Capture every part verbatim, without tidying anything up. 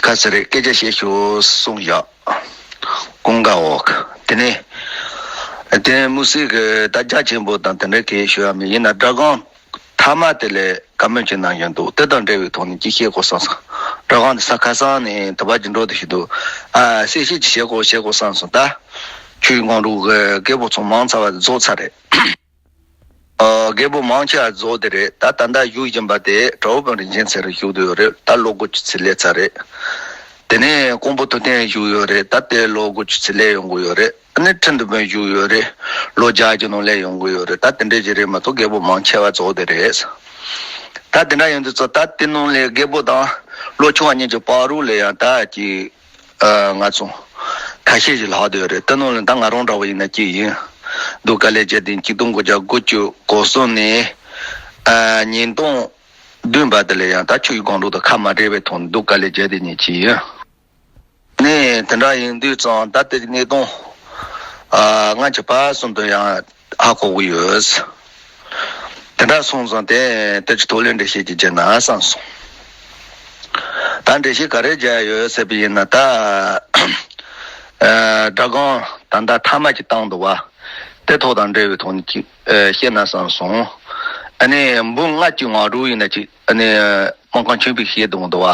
ག་ཟེར་རེད། སྐད་ཆ་བཤད་ཤོག་གསུངས་བཞག་ཀུན་དགའ་བོ། དེ་ནས་དེ་དམིགས་བསལ་གྱི་ད་རྒྱ་ཆེན་པོ་དང་དེ་འདྲ་གས་ཞུ་ཡ་མེད། ཡིན་ན་སྒྲ་སྒང་ཐ་མ་དེ་ལས་བཀའ་མོལ་ཅིག་གནང་ཡོང་འདུག་དེ་དང་འབྲེལ་བའི་ཐོག་ནས་ཅིག་བཤད་དགོས་བསམ་སོང་། སྒྲ་སྒང་དེ་ས་ཁ་སང་ནས་དུ་བ་ཅིག་འགྲོ་དུ་ཞིག་འདུག་ཨ་གསལ་བཤད་ཅིག་བྱེད་དགོས་བྱེད་དགོས་བསམ་སོང་། ད་ཆོས་ཀྱི་སྒང་དྲུག་གི་རྒད་པོ་ཚོ་མང་ཚར་བ་རྫོགས་ཚར་རེད། ཨ་རྒད་པོ་མང་ཆེ་བ་རྫོགས་དེ་རེད། ད་ད་ལྟ་བཞུགས་བཞིན་པ་དེ་གྲྭ་བོ་དཔོན་རིན་ཆེན་ཚེ་རིང་བཞུགས་བསྡད་ཡོད་རེད། ད་ལོ་དགུ་བཅུ་ཚེ་སླེབས་ཚར་རེད། དེ་ནས་ཀོང་པོ་ཐུབ་བསྟན་བཞུགས་ཡོད་རེད། ད་དེ་ལོ་དགུ་བཅུ་ཚེ་སླེབས་ཡོང་གི་ཡོད་རེད། ཨ་ནི་ཁྲི་འདུ་དཔོན་བཞུགས་ཡོད་རེད། ལོ་བརྒྱ་གི་ནང་སླེབས་ཡོང་གི་ཡོད་རེད། ད་དེ་འདྲས་ཅིག་རེད་མ་གཏོགས་རྒད་པོ་མང་ཆེ་བ་རྫོགས་དེ་རེད། ད་དེ་འདྲ་ཡོང་དུས་ཙང་ད་དེ་ནང་ལས་རྒད་པོ་དང་ལོ་ཆུང་བ་གཉིས་ཀྱི་བར་དུ་ལ་ཡང་ད་ཅིག་ཨ་ང་ཚོ་ཁ་ཤས་ཤིག་ལྷག་བསྡད་ཡོད་རེད། དེ་ནང་ལ་ད་ང་རང་འདྲ་བོ་ཡིན་ན་གཅིག་ཡིན། འདུག་དཀའ་ལས་བརྒྱབ་སྟེ་ཆིག་སྟོང་དགུ་བརྒྱ་དགུ་བཅུ་གོ་གསུམ་ནས་ཨ་ཉིས་སྟོང་བདུན་བར་དུ་ལ་ཡང་ད་ཆོས་ཀྱི་སྒང་དྲུག་དང་ཁ་མ་བྲལ་བའི་ཐོག་ནས་འདུག་དཀའ་ལས་བརྒྱབ་སྟེ་ཉིན་གཅིག་ཡིན། ནས་དེ་འདྲ་ཡིན་དུས་ཙང་ད་ལྟའི་གནས་སྟངས་ཨ་ང་ཚོ་ཕར་ཚུར་དུ་ཡང་ཧ་གོ་གི་ཡོད། དེ་འདྲ་སོང་ཙང་དེ་དེ་ཚོ་ཐོག་ལ་འགྲེལ་བཤད་ཅིག་བྱས་ན་བསམ་སོང་། ད་འགྲེལ་བཤད་ག་རེ་བྱས་ཡོད་ཟེར་བ་ཡིན་ན་ད་ཨ་སྒྲ་སྒང་ད་ལྟ་ཐ་མ་ཅིག་བཏང་འདུག་བ། དེ་ཐོག་དང་འབྲེལ་བའི་ཐོག་ནས་ཅིག་ཨ་བཤད་ན་བསམ་སོང་། ཨ་ནི་འབུམ་ལྔ་བཅུ་ང་དྲུག་ཡིན་ན་ཅིག་ཨ་ནི་སྨར་ཁམས་ཆོས་འཕེལ་བཤད་འདུག་འདུག་བ།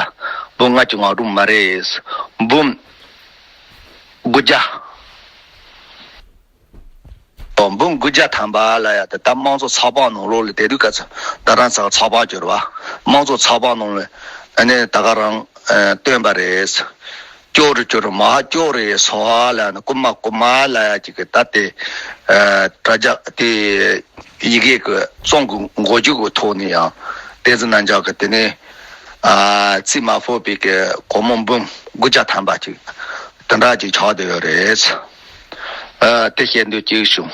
འབུམ་ལྔ་བཅུ་ང་དྲུག་མ་རེད། འབུམ་དགུ་བརྒྱ། འབུམ་དགུ་བརྒྱ་ཐམ་པ་ལ་ཡ་དེ་ད་དམངས་གཙོ་ཚགས་པར་ནང་ལོགས་ལ་དེ་དུས་སྐབས་སུ་རྡ་རམ་ས་ལ་ཚགས་པར་སྦྱོར་བ། དམངས་གཙོ་ཚགས་པར་ནང་ལ་ཨ་ནི་ད་ག་རང་ཨ་བཏོན་པ་རེད། ཅོག་རེ་ཅོག་རེ་མ་ཧཱ་ཅོག་རེ་སྭཱ་ཧཱ་ལ་ཡ་ནི་ཀུ་མ་ཀུ་མ་ལ་ཡ་ཅིག་གི་ད་དེ་ཨ་དྲ་རྒྱ་དེ་ཡི་གེ་གི་རྩོམ་གི་འགོ་རྒྱུག་གི་ཐོག་ནས་ཡང་བསྟན་འཛིན་རྣམ་རྒྱལ་གི་དེ་ནས་ཨ་རྩིས་མ་ཕོད་པའི་གི་སྒོར་མོ་འབུམ་དགུ་བརྒྱ་ཐམ་པ་ཅིག་དེ་འདྲ་ཅིག་ཆགས་བསྡད་ཡོད་རེད། ཨ་དེ་བཤད་འདོད་ཅིག་བྱུང་།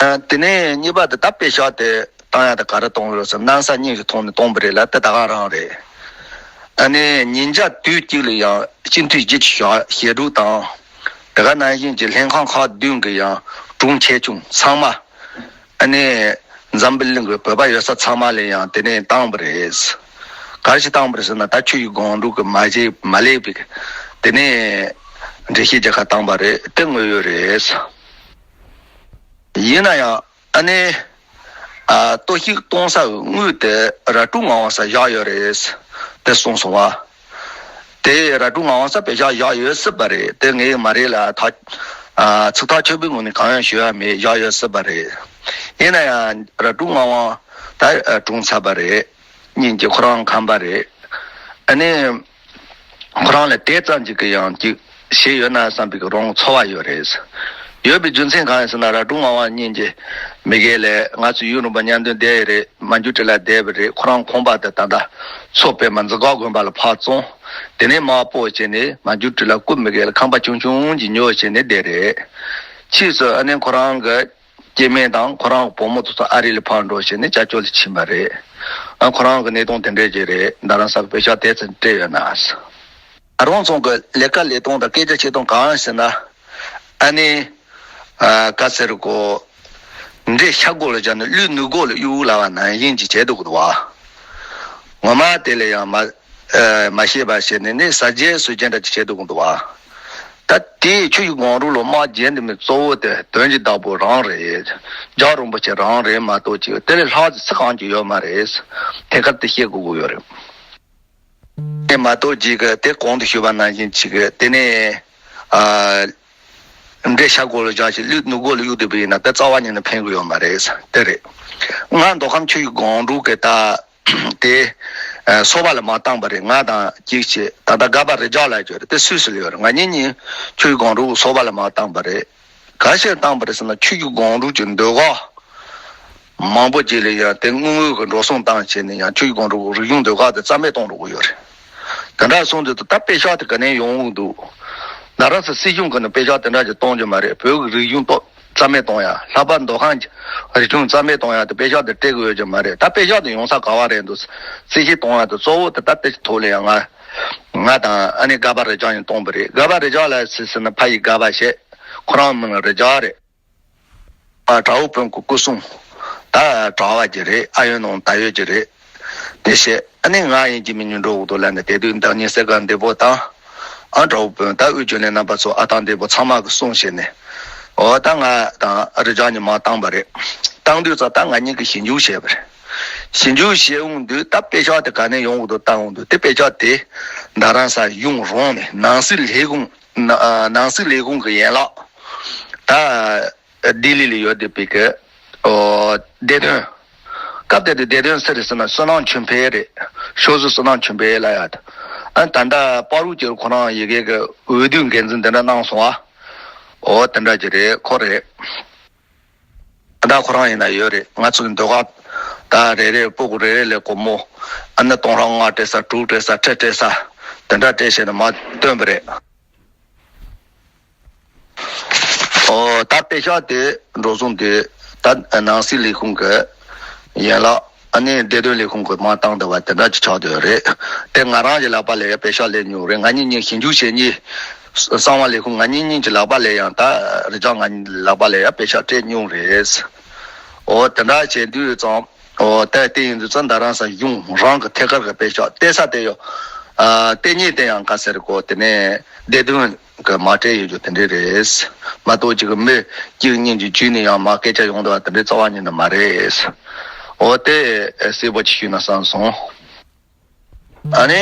ཨ་དེ་ནས་གཉིས་པ་དེ་ད་དཔེ་ཤག་དེ་བཏང་ཡ་དེ་ག་རེ་གཏོང་རོགས་ཟེར། གནམ་ས་སྙིང་རྗེ་ཐོག་ནས་གཏོང་པ་རེད་ལ་དེ་ད་ག་རང་རེད། ཨ་ནི་ཉིན་ཞག་དུས་གཅིག་ལ་ཡང་སྤྱི་འཐུས་བཞི་བཅུ་ཞེ་དྲུག་དང་། དེ་ག་ནང་བཞིན་གྱི་ལྷན་ཁང་ཁག་བདུན་གྱི་ཡང་དྲུང་ཆེ་ཆུང་ཚང་མ། ཨ་ནི་འཛམ་བུ་གླིང་གི་བོད་པ་ཡོད་ས་ཚང་མ་ལ་ཡང་དེ་ནས་བཏང་པ་རེད། ག་རེ་ཞིག་བཏང་པ་རེད་ཟེར་ན་ད་ཆོས་ཀྱི་སྒང་དྲུག་གི་མ་བྱས་མ་ལེགས་པའི་དེ་ནས་འགྲེལ་བཤད་རྒྱག་ག་བཏང་པ་རེད། དེ་དངོས་ཡོད་རེད། ཡིན་ན་ཡང་ཨ་ནི་ཨ་གཏོར་བཤིག་གཏོང་ས་དངུལ་དེ་ར་ཀྲུང་ངག་དབང་ས་བཞག་ཡོད་རེད། དེ་གསུངས་སོང་བ། དེ་ར་ཀྲུང་ངག་དབང་ས་དཔེ་བཞག་བཞག་ཡོད་སྲིད་པ་རེད། དེ་ངས་མ་རེད་ལ་ཐག་ཨ་ཚིག་ཐག་ཆོད་པའི་ངོས་ནས་གང་ཡང་ཞུ་ཡ་མེད། བཞག་ཡོད་སྲིད་པ་རེད། ཡིན་ན་ཡང་ར་ཀྲུང་ངག་དབང་ད་ཨ་གྲོངས་ཚར་བ་རེད། སྙིང་རྗེ་ཁོ་རང་ཁམས་པ་རེད། ཨ་ནི། ཁོ་རང་ལ་དེ་ཙམ་ཅིག་གི་ཡང་ཅིག་བྱས་ཡོད་ན་བསམ་པའི་རང་ཚོར་བ་ཡོད་རེད། ཡོད་པའི་རྒྱུ་མཚན་གང་ཡིན་ཟེར་ན་ར་ཀྲུང་ངག་དབང་སྙིང་རྗེ་མི་རྒན་ལས་ང་ཚོ་ཡུན་རིང་པོ་མཉམ་དུ་བསྡད་ཡོད་རེད། མ་འཇུ་ཀྲི་ལ་བསྡད་པ་རེད། ཁོ་རང་ཁང་པ་དེ་ད་ལྟ་མཚོ་པདྨ་འཛི་སྒར་དགོན་པ་ལ་ཕར་བཙོང་། དེ་ནས་མར་སྤོ་བྱས་ནས་མ་འཇུ་ཀྲི་ལ་སྐུ་མི་རྒན་ལ་ཁང་པ་ཆུང་ཆུང་ཅིག་ཉོ་བྱས་ནས་བསྡད་རེད། ཕྱིས་སུ་ཨ་ནེ་ཁོ་རང་གི་སྐྱེ་དམན་དང་ཁོ་རང་གི་བུ་མོ་ཚོ་ཚོ་ཨ་རི་ལ་ཕར་འགྲོ་བྱས་ནས་སྐྱབས་བཅོལ་དུ་ཕྱིན་པ་རེད། ཨ་ཁོ་རང་གི་གནས་སྟངས་དེ་འདྲས་ཅིག་རེད། རྡ་རམ་ས་གི་དཔེ་ཤག་དེ་ཚོ་སྤྲད་ཡོད་ན། ཨ་རང་ཚོ་གི་ལས་ཀ་ལས་སྟངས་དང་སྐད་ཆ་བྱེད་སྟངས་གང་ཟེར་ན། ཨ་ནི་ཨ་ག་ཟེར་གོ། འབྲས་ཤ་མགོ་ལ་བཞག་ནས་ཀླུ་ནུ་མགོ་ལ་གཡུག་ལབ་པ་ནང་བཞིན་ཅིག་བྱས་འདུག་གི་འདུག་བ། ངོ་མ་དེ་ལ་ཡང་མ་ཨ་མ་ཤེས་པ་བྱས་ནས་ནི་ཟ་རྒྱལ་ཟོས་རྒྱལ་འདྲ་ཅིག་བྱས་འདུག་གི་འདུག་བ། ད་དེའི་ཆོས་ཀྱི་སྒང་དྲུག་ལ་དམག་རྒྱག་འདི་མི་གཙོ་བོ་དེ་དོན་གྱི་བདག་པོ་རང་རེད། རྒྱལ་བ་རིན་པོ་ཆེ་རང་རེད་མ་གཏོགས་ཅིག་དེ་ལས་ལྷག་ཅིག་ཚིག་གང་ཅིག་ཡོད་མ་རེད། ཐད་ཀར་དེ་བཤད་དགོས་ཀྱི་ཡོད་རེད། དེ་མ་གཏོགས་ཅིག་གི་དེ་གོང་དུ་ཞུས་པ་ནང་བཞིན་ཅིག་གི་དེ་ནས་ཨ་འབྲས་ཤ་མགོ་ལ་བཞག་ཞིག་ཀླུ་ནུ་མགོ་ལ་གཡུག་བསྡད་པ་ཡིན་ན་དེ་རྩ་བ་ཉིད་ནས་ཕན་གི་ཡོད་མ་རེད། དེ་རེད། ང་མདོ་ཁམས་ཆོས་ཀྱི་སྒང་དྲུག་གི་ད། དེ་ཨ་སོ་པ་ལ་མར་བཏང་པ་རེད། ང་དང་གཅིག་བྱས་ད་ལྟ་སྒར་པ་རི་ལྕགས་ལབ་ཀྱི་ཡོད་རེད། དེ་སུད་སི་ལ་ཡོད་རེད། ང་གཉིས་གཉིས་ཆོས་ཀྱི་སྒང་དྲུག་སོ་པ་ལ་མར་བཏང་པ་རེད། ག་ཞིག་བཏང་པ་རེད་ཟེར་ན་ཆོས་ཀྱི་སྒང་དྲུག་གི་ཟློས་གར་མང་པོ་ཅིག་ལ་ཡང་དེ་དངུལ་དངོས་ཀྱི་འགྲོ་སོང་བཏང་བྱས་ནས་ཡང་ཆོས་ཀྱི་སྒང་དྲུག་གི་རིག་གཞུང་ཟློས་གར་དེ་རྩ་མེད་གཏོང་འགྲོ་གི་ཡོད་རེད། དེ་འདྲ་སོང་དུས་ད་དཔེ་ཤག་དེ་ག་ནས་ཡོང་འོང་འདུག་རྡ་རམ་ས་སྲིད་གཞུང་གི་ནས་དཔེ་ཤག་དེ་འདྲ་ཅིག་གཏོང་རྒྱུ་མ་རེད། བོད་ཀྱི་རིག་གཞུང་ཏོག་རྩ་མེད་གཏོང་ཡ། ལྷག་པར་མདོ་ཁམས་ཀྱི་རིག་གཞུང་རྩ་མེད་གཏོང་ཡ་དེ་དཔེ་ཤག་དེ་སྤྲད་དགོས་ཡོད་ཀྱི་མ་རེད། ད་དཔེ་ཤག་དེ་ཡོང་ས་ག་བ་རེད་འདུག་རྩིས་བཤེར་གཏོང་ཡ་དེ་གཙོ་བོ་དེ་ད་དེ་ཐོག་ལ་ཡང་ང་ང་དང་ཨ་ནེ་སྒར་པ་རི་ལྕགས་ཡང་གཏོང་པ་རེད། སྒར་པ་རི་ལྕགས་ལ་ཟེར་ཟེར་ན་ཕ་ཡི་སྒར་པ་བཤད། ཁོ་རང་མིང་ལ་རི་ལྕགས་རེད། ཨ་གྲྭ་བོ་དཔོན་གྱི་སྐུ་སྲུང་ད་གྲྭ་བ་ཅིག་རེད། ཨ་ཡོད་ནང་ད་ཡོད་ཅིག་རེད། དེ་བཤད། ཨ་ནི་ང་ཡིན་གྱི་མི་ཉུང་འགྲོ་འོག་ཏུ་ལ་ནི་དེ་དུས་བདག་ཉིད་གསེར་སྒང་འདི་པོ་དང་། ཨ་གྲོགས་པོ་ད་དབུས་རྒྱུན་ལས་རྣམ་པ་ཚོ་ཨ་ཐང་འདི་པོ་ཚང་མ་གི་གསུང་བྱས་ནས། འོ་ད་ང་དང་རི་ལྕགས་གཉིས་མ་བཏང་པ་རེད། བཏང་དུས་ཙང་ད་ང་གཉིས་ཀྱིས་ཞིབ་འཇུག་བྱས་པ་རེད། ཞིབ་འཇུག་བྱས་འོང་དུས་ད་དཔེ་ཤག་དེ་ག་ནས་ཡོང་འོག་ཏུ་བཏང་འོང་དུས་དེ་དཔེ་ཤག་དེ་རྡ་རམ་ས་གཞུང་རང་ནས་ནང་སྲིད་ལས་ཁུངས་ནང་སྲིད་ལས་ཁུངས་ཀྱི་ཡན་ལག་ད། ལྡི་ལི་ལ་ཡོད་བསྡད་པའི་གི་ཨོ་བདེ་དོན། སྐབས་དེ་དུས་བདེ་དོན་སུ་རེད་ཟེར་ན་བསོད་ནམས་ཆོས་འཕེལ་རེད། ཤོག་གཟུགས་བསོད་ནམས་ཆོས་འཕེལ་ལ་ཡ། ཨ་ད་ལྟ་པ་རུ་ཅིར་ཁོ་རང་ཡི་གེ་གི་འོས་བསྡུའི་འགན་འཛིན་དེ་འདྲ་གནང་སོང་ཨ། ཨོ་དེ་འདྲ་ཅིག་རེད་ཁོ་རེད། ད་ཁོ་རང་ཡིན་ན་ཡོད་རེད། ང་ཚོའི་ཟློས་གར་ད་རེ་རེ་སྤུ་གུ་རེ་རེ་ལས་སྒོར་མོ་ཨ་ནི་སྟོང་ཕྲག་ལྔ་སྤྲད་ས་དྲུག་སྤྲད་ས་ཁྲི་སྤྲད་ས་དེ་འདྲ་སྤྲད་བྱས་ནས་མར་བཏོན་པ་རེད། ཨོ་ད་དཔེ་ཤག་དེ་འགྲོ་སོང་དེ་ད་ནང་སྲིད་ལས་ཁུངས་ཀྱི་ཡན་ལག་ཨ་ནི་བདེ་དོན་ལས་ཁུངས་ཀྱི་མ་བཏང་བསྡད་པ་དེ་འདྲ་ཅིག་ཆགས་བསྡད་ཡོད་རེད། དེ་ང་རང་གི་ལག་པ་ལ་ཡང་དཔེ་ཤག་སླེབས་མྱོང་རེད། ང་གཉིས་གཉིས་ཞིབ་འཇུག་བྱེད་མཁན་གསང་བ་ལས་ཁུངས་ང་གཉིས་གཉིས་ཀྱི་ལག་པ་ལ་ཡང་ད་རི་ལྕགས་ང་གཉིས་ལག་པ་ལ་ཡང་དཔེ་ཤག་སྤྲད་མྱོང་རེད། ཨོ་དེ་འདྲ་བྱེད་དུས་ཙང་། ཨོ་ད་དེ་ཡིན་དུས་ཙང་རྡ་རམ་ས་གཞུང་རང་གི་ཐད་ཀར་གྱི་དཔེ་ཤག་བལྟས་ས་དེ་ཡོད། ཨ་བལྟས་མཁན་དེ་ཡང་ག་ཟེར་གོ་དེ་ནས་བདེ་དོན་གྱི་མ་སྤྲད་ཡོད་རྒྱུ་དེ་འདྲས་རེད། མ་གཏོགས་ཅིག་གི་མི་གཅིག་གཉིས་ཀྱི་བརྒྱུད་ནས་ཡང་མ་སྐད་ཆ་ཡོང་འདུག་བ་དེ་འདྲས་རྩ་བ་ཉིད་ནས་མ་རེད། ཨོ་དེ་གསལ་པོ་ཅིག་ཞུས་ན་བསམ་སོང་། ཨ་ནི་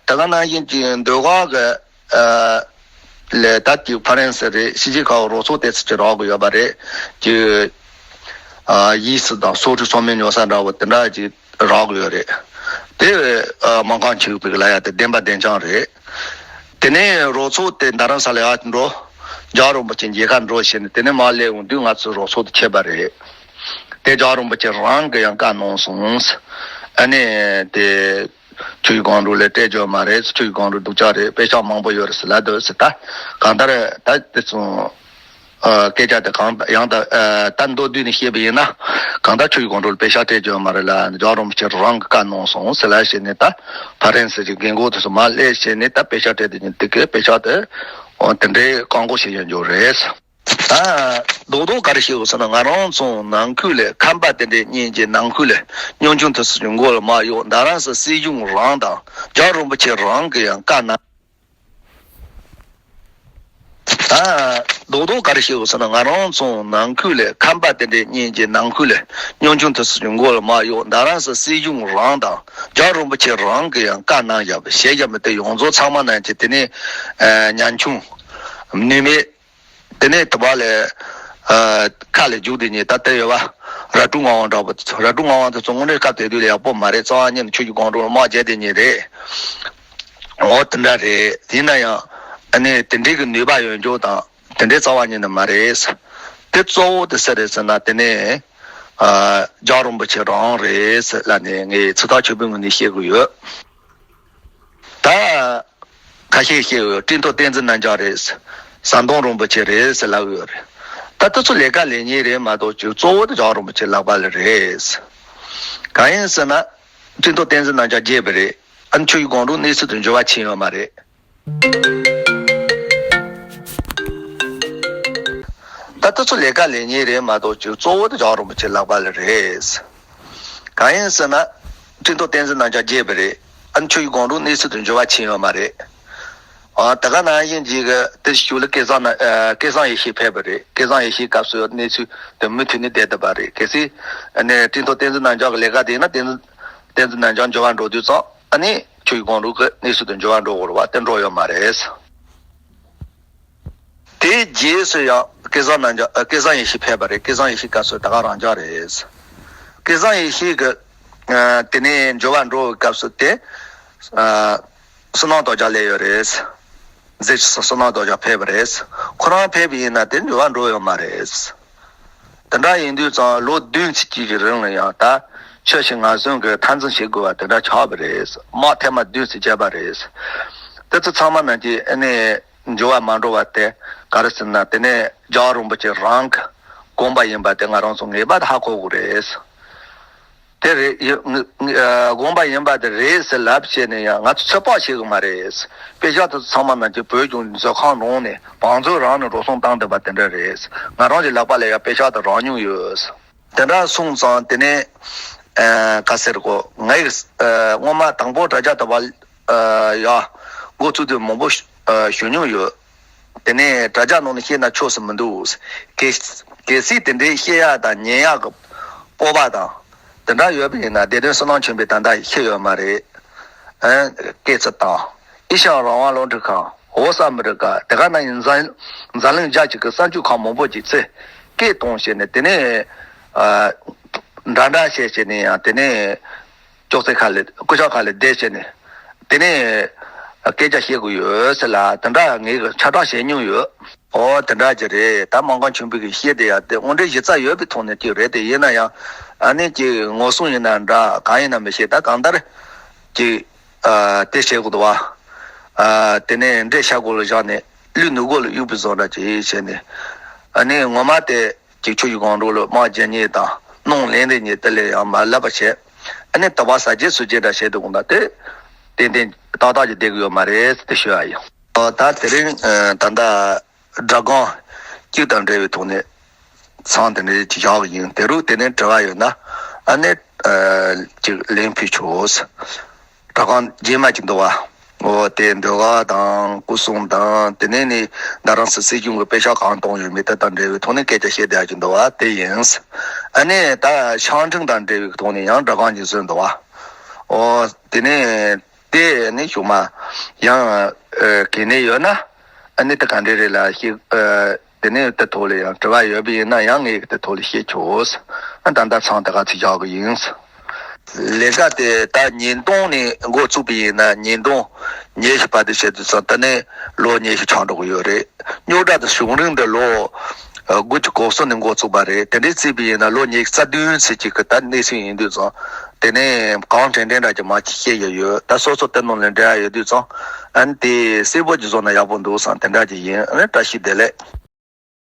ད་ག་ནང་བཞིན་གྱི་ཟློས་གར་གྱི་ཨ་ལས་ད་ཀྱི་ཕ་རན་སི་རེད། ཕྱི་རྒྱལ་ཁག་རོགས་ཚོགས་དེ་ཚོ་ཅིག་རག་གི་ཡོད་པ་རེད། ཀྱི་ཨ་ཡིས་སི་དང་སོག་ཁྲི་སོག་མའི་ཉོ་ས་འདྲ་བོ་དེ་འདྲ་ཅིག་རག་གི་ཡོད་རེད། དེ་ཨ་མ་གང་ཆིག་པིག་ལ་ཡ་དེ་བདེན་པ་བདེན་རྐྱང་རེད། དེ་ནས་རོགས་ཚོགས་དེ་རྡ་རམ་ས་ལ་ཡར་འགྲོ། རྒྱལ་བ་རིན་པོ་ཆེ་མཇལ་ཁ་འགྲོ་བྱས་ནས་དེ་ནས་མར་སླེབས་འོང་དུས་ང་ཚོའི་རོགས་ཚོགས་དེ་ཁྱེར་པ་རེད། དེ་རྒྱལ་བ་རིན་པོ་ཆེ་རང་གིས་ཡང་བཀའ་གནང་སོང་། ཨ་ནི་དེ་ཆུ་ཡི་སྒང་དྲུག་ལ་སྤྲད་རྒྱུ་མ་རེད། ཆུ་ཡི་སྒང་དྲུག་སྡུག་ཅག་རེད། དཔེ་ཤག་མང་པོ་ཡོད་རེད་ཟེར་ལབ་འདུག་ཟེར། ད་གང་ལྟར་ད་དེ་ཚོ་ཨ་སྐད་ཆ་དེ་གང་ཡང་ད་ཨ་ད་མདོར་བསྡུས་ནས་བཤད་པ་ཡིན་ན། གང་ལྟར་ཆུ་ཡི་སྒང་དྲུག་ལ་དཔེ་ཤག་སྤྲད་རྒྱུ་མ་རེད་ལ། རྒྱལ་བ་རིན་པོ་ཆེ་རང་གིས་བཀའ་གནང་སོང་ཟེར་ལབ་བྱས་ནས་ད་ཕ་རན་སི་གི་རྒན་གོག་དེ་ཚོ་མར་སླེབས་བྱས་ནས་ད་དཔེ་ཤག་སྤྲད་དེ་ཉིན་དེ་གའི་དཔེ་ཤག་དེ་འོ་དེ་འདྲའི་བཀག་འགོག་བྱེད་ཡོད་རྒྱུ་རེད། ད་རྡོག་རྡོག་ག་རེ་བཤད་དགོས་ཟེར་ན། ང་རང་ཚོ་ནང་ཁུལ་ལ་ཁམས་པ་དེ་འདྲའི་གཉེན་གྱི་ནང་ཁུལ་ལ་སྙོམ་ཆུང་དུ་སུ་ཡོང་གོ་ལ་མ་གཡོག་རྡ་རམ་ས་སྲིད་གཞུང་རང་དང་རྒྱལ་བ་རིན་པོ་ཆེ་རང་གི་ཡང་བཀའ་གནང་། ད་རྡོག་རྡོག་ག་རེ་བཤད་དགོས་ཟེར་ན། ང་རང་ཚོ་ནང་ཁུལ་ལ་ཁམས་པ་དེ་འདྲའི་གཉེན་གྱི་ནང་ཁུལ་ལ་སྙོམ་ཆུང་དུ་སུ་ཡོང་གོ་ལ་མ་གཡོག་རྡ་རམ་ས་སྲིད་གཞུང་རང་དང་རྒྱལ་བ་རིན་པོ་ཆེ་རང་གི་ཡང་བཀའ་གནང་བཞག་པ་བཤད་བཞག་པ་དེ་ཡོངས་རྫོགས་ཚང་མ་ནང་གི་དེ་ནས་ཉམ་ཆུང་ནུས་མེད། དེ་ནས་དུ་བ་ལས་ཨ་ཁ་ལས་རྒྱུག་དེ་ཉིད་ད་ལྟ་ཡོད་པ། ར་ཀྲུང་ངག་དབང་འདྲ་པོ། ར་ཀྲུང་ངག་དབང་དེ་ཚོ་དངོས་གནས་སྐབས་དེ་དུས་ལ་ཡག་པོ་མ་རེད། རྩ་བ་ཉིད་ནས་ཆོས་ཀྱི་སྒང་དྲུག་ལ་དམག་རྒྱག་དེ་ཉིད་རེད། འོ་དེ་འདྲ་རེད། ཡིན་ན་ཡང་ཨ་ནི་དེ་འདྲའི་གི་ནུས་པ་ཡོད་འཇོག་དང་དེ་འདྲའི་རྩ་བ་ཉིད་ནས་མ་རེད། དེ་གཙོ་བོ་དེ་སུ་རེད་ཟེར་ན། དེ་ནས་ཨ་རྒྱལ་བ་རིན་པོ་ཆེ་རང་རེད་ཟེར་ལབ་ནས་ངས་ཚིག་ཐག་ཆོད་པོའི་ངོས་ནས་བཤད་གི་ཡོད། ད་ཁ་ཤས་ཤིག་ཡོད། ཀྲིན་ཏོ་བསྟན་འཛིན་རྣམ་རྒྱལ་རེད། ཟམ་གདོང་རིན་པོ་ཆེ་རེད་ཟེར་ལབ་ཡོད་རེད། ད་དེ་ཚོ་ལས་ཀ་ལས་མཁན་རེད་མ་གཏོགས་ཅིག་གཙོ་བོ་དེ་རྒྱལ་བ་རིན་པོ་ཆེ་ལག་པ་ལ་རེད། གང་ཡིན་ཟེར་ན། ཀྲིན་ཏོ་བསྟན་འཛིན་རྣམ་རྒྱལ་རྒྱས་པ་རེད། ཨ་ནི་ཆོས་ཀྱི་སྒང་དྲུག་གནས་ཚུལ་དུ་འགྱུར་བ་ཕྱིན་ཡོད་མ་རེད། ད་དེ་ཚོ་ལས་ཀ་ལས་མཁན་རེད་མ་གཏོགས་ཅིག་གཙོ་བོ་དེ་རྒྱལ་བ་རིན་པོ་ཆེ་ལག་པ་ལ་རེད། གང་ཡིན་ཟེར་ན། ཀྲིན་ཏོ་བསྟན་འཛིན་རྣམ་རྒྱལ་རྒྱས་པ་རེད། ཨ་ནི་ཆོས་ཀྱི་སྒང་དྲུག་གནས་ཚུལ་དུ་འགྱུར་བ་ཕྱིན་ཡོད་མ་རེད། ཨ་ད་ག་ནང་བཞིན་ཅིག་གི་དེ་ཞུ་ལ་སྐལ་བཟང་ན་ཨ་སྐལ་བཟང་ཡེ་ཤེས་ཕེབས་པ་རེད། སྐལ་བཟང་ཡེ་ཤེས་སྐབས་སུ་གནས་ཚུལ་དེ་མུ་མཐུད་ནས་བསྡད་བསྡད་པ་རེད། གལ་སྲིད་ཨ་ནི་ཀྲིན་ཏོ་བསྟན་འཛིན་རྣམ་རྒྱལ་གྱི་ལས་ཀ་དེ་ཡིན་ན། བསྟན་འཛིན་བསྟན་འཛིན་རྣམ་རྒྱལ་འགྱུར་བ་འགྲོ་དུས་ཙང་ཨ་ནི་ཆོས་ཀྱི་སྒང་དྲུག་གི་གནས་ཚུལ་དུ་འགྱུར་བ་འགྲོ་དགོས་རེད་པ། དེ་འགྲོ་ཡོད་མ་རེད། དེའི་རྗེས་སུ་ཡང་སྐལ་བཟང་རྣམ་རྒྱལ་ཨ་སྐལ་བཟང་ཡེ་ཤེས་ཕེབས་པ་རེད། སྐལ་བཟང་ཡེ་ཤེས་སྐབས་སུ་ད་ག་རང་འཇགས་རེད། སྐལ་བཟང་ཡེ་ཤེས་ཀྱི་ཨ་དེ་ནས་འགྱུར་བ་འགྲོ་བའི་སྐབས་སུ་དེ་ཨ་བསོད་ནམས་རྡོ་རྗེ་སླེབས་ཡོད་རེད། རྗེ་བཙུན་བསོད་ནམས་རྡོ་རྗེ་ཕེབས་པ་རེད། ཁོ་རང་ཕེབས་པ་ཡིན་ན་དེ་འགྱུར་བ་འགྲོ་ཡོད་མ་རེད། དེ་འདྲ་ཡིན་དུས་ཙང་ལོ་བདུན་ཙམ་གྱི་རིང་ལ་ཡང་ད་ཆོས་ཕྱོགས་ངན་སོང་གི་མཐའ་འཛིན་བྱེད་དགོས་པ་དེ་འདྲ་ཆགས་པ་རེད། དམག་ཐེངས་མ་བདུན་ཙམ་བརྒྱབ་པ་རེད། དེ་ཚོ་ཚང་མ་ནང་གི་ཨ་ནི་འགྱུར་བ་མ་འགྲོ་བ་དེ་ག་རེ་ཟེར་ན། དེ་ནས་རྒྱལ་བ་རིན་པོ་ཆེ་རང་གི་དགོངས་པ་ཡིན་པ་དེ་ང་རང་ཚོ་ངེས་པར་དུ་ཧ་གོ་དགོས་རེད། དེ་རེད། ཡ་ང་ང་ཨ་དགོངས་པ་ཡིན་པ་དེ་རེད་ཟེར་ལབ་བྱས་ནས་ཡང་ང་ཚོ་ཚོད་དཔག་བྱེད་གི་མ་རེད། དཔེ་ཆ་དེ་ཚོ་ཚང་མ་ནང་གི་བོད་ལྗོངས་མཛོད་ཁང་ནང་ནས་བང་མཛོད་རང་ནས་འགྲོ་སོང་བཏང་བསྡད་པ་དེ་འདྲ་རེད། ང་རང་གི་ལག་པ་ལ་ཡང་དཔེ་ཆ་དེ་རག་མྱོང་ཡོད། དེ་འདྲ་སོང་ཙང་དེ་ནས་ ཨ་ག་ཟེར་གོ། ངའི་ཨ་སྔོན་མ་དང་པོ་དྲ་རྒྱ་དེ་བ་ཨ་ཡ་འགོ་བཙུགས་དུས་མང་པོ་ཞུ་ཨ་ཞུ་མྱོང་ཡོད། དེ་ནས་དྲ་རྒྱ་ནང་ནས་བཤད་ན་ཆོག་སུ་མི་འདུག། གལ་གལ་སྲིད་དེ་འདྲའི་བཤད་ཡག་དང་ཉན་ཡག་གི་སྤོབས་པ་དང་དེ་འདྲ་ཡོད་པ་ཡིན་ན། བདེ་དོན་བསོད་ནམས་ཆོས་འཕེལ་ད་ལྟ་ཤི་ཡོད་མ་རེད། ཨ་སྐད་ཆ་དང་ཨེ་ཤ་ཡ་རང་དབང་རླུང་འཕྲིན་ཁང་། འོག་ས་མི་རི་ཀ། དེ་ག་ནང་བཞིན་འཛམ་འཛམ་གླིང་རྒྱ་ཆེ་གི་གསར་འགྱུར་ཁང་མང་པོ་ཅིག་ཚེ་སྐད་གཏོང་བྱས་ནས། དེ་ནས་ཨ་འདྲ་འདྲ་བྱས་བྱས་ནས། ཡང་དེ་ནས་ཅོག་ཙེ་ཁ་ལ་སྐུ་ཤག་ཁ་ལ་བསྡད་བྱས་ནས། དེ་ནས་སྐད་ཆ་བཤད་དགོས་ཡོད་ཟེར་ལ། དེ་འདྲ་ངས་ཁྱབ་བསྒྲགས་བྱས་མྱོང་ཡོད། ཨོ་དེ་འདྲ་ཅིག་རེད། ད་སྨར་ཁམས་ཆོས་འཕེལ་གྱིས་བཤད་དེ་ཡ་དེ་དངོས་འབྲེལ་གཞི་རྩ་ཡོད་པའི་ཐོག་ནས་ཅིག་རེད། དེ་ཡིན་ན་ཡང་ཨ་ནི་ཅིག་ངོ་སྲུང་ཡིན་ན་འདྲ། གང་ཡིན་ན་མི་ཤེས། ད་གང་ལྟར་ཅིག་ཨ་དེ་བྱེད་དགོས་འདུག་བ། ཨ་དེ་ནས་འདྲེ་ཤ་སྒོ་ལ་བཞག་ནས་ཀླུ་ནུ་སྒོ་ལ་གཡུག་པའི་བཟོ་འདྲ་ཅིག་བྱས་ནས། ཨ་ནི་ངོ་མ་དེ་ཅིག་ཆུ་ཡི་སྒང་དྲུག་ལ་དམག་རྒྱག་མཁན་དང་གནོད་ལན་འདེབས་མཁན་དེ་ལས་ཡང་མ་ལབ་པ་བྱས། ཨ་ནི་དུ་བ་ཟ་རྒྱུ་ཟ་རྒྱུ་འདྲ་བྱས་འདུག་གོ། ད་དེ་ཏན་ཏན་ཏག་ཏག་ཅིག་བསྡད་ཀྱི་ཡོད་མ་རེད་ཟེར་དེ་ཞུ་ཡ་ཡིན། ཨ་ད་དེ་རིང་ཨ་ད་ལྟ་སྒྲ་སྒམ་གཅིག་དང་འབྲེལ་བའི་ཐོག་ནས་མཚམས་དེ་འདྲ་ཅིག་བཞག་གི་ཡིན། དེ་རུ་དེ་ནས་དྲི་བ་ཡོད་ན་ཨ་ནི་ཨ་ཅིག་ལན་ཕུལ་ཆོག། སྒྲ་སྒམ་རྗེས་མ་ཅིག་འདུག་བ། འོ་དེ་ཟློས་གར་དང་སྐུ་སྲུང་དང་། དེ་ནས་ནི་རྡ་རམ་ས་སྲིད་གཞུང་གི་པེ་ཤག་གང་གཏོང་ཡོད་མེད་དེ་དང་འབྲེལ་བའི་ཐོག་ནས་སྐད་ཆ་བཤད་བསྡད་ཀྱི་འདུག་བ། དེ་ཡིན། ཨ་ནི་ད་ཕྱག་འཕྲིན་དང་འབྲེལ་བའི་ཐོག་ནས་ཡང་སྒྲ་སྒམ་ཅིག་བཟོས་འདུག་བ། འོ་དེ་ནས་དེ་ནི་གཞུག་མ་ཡང་ཨ་གལ་གནད་ཡོད་ན་ཨ་ནི་དེ་ག་འདྲ་རེད་ལ་ཞིག་ཨ་དེ་ནས་དེ་ཐོག་ལ་ཡང་དྲི་བ་ཡོད་པ་ཡིན་ན་ཡང་ངས་དེ་ཐོག་ལ་བཤད་ཆོག། ཨ་ད་ལྟ་མཚམས་དེ་ག་ཚོད་བཞག་གི་ཡིན། ལས་ཀ་དེ་ད་ཉིས་སྟོང་ནས་འགོ་བཙུགས་པ་ཡིན་ན་ཉིས་སྟོང་ཉི་ཤུ་བར་དུ་བྱས་དུས་ཙང་ད་ནས་ལོ་ཉི་ཤུ་ཆགས་འགྲོ་གི་ཡོད་རེད། རྙོག་དྲ་དང་བྱུང་རིམ་འདི་ལོ་ཨ་དགུ་བཅུ་གོ་གསུམ་ནས་འགོ་བཙུགས་པ་རེད། དེ་འདྲའི་བརྩིས་པ་ཡིན་ན་ལོ་ཉི་ཤུ་རྩ་བདུན་ཙམ་ཅིག་གི་ད་གནས་ཚུལ་ཡིན་དུས་ཙང་། དེ་ནས་གང་དྲན་དྲན་འདྲ་ཅིག་མ་ཅིག་བཤད་ཡ་ཡོད། ད་སོ་སོ་དེ་ནང་ལ་འབྲེལ་ཡ་ཡོད་དུས་ཙང་ཨ་ནི་དེ་གསལ་པོ་ཅིག་བཟོ་ན་ཡག་པོ་འདུག་བསམ་དེ་འདྲ་ཅིག་ཡིན། ཨ་ནི་བཀྲ་ཤིས་བདེ་ལེགས།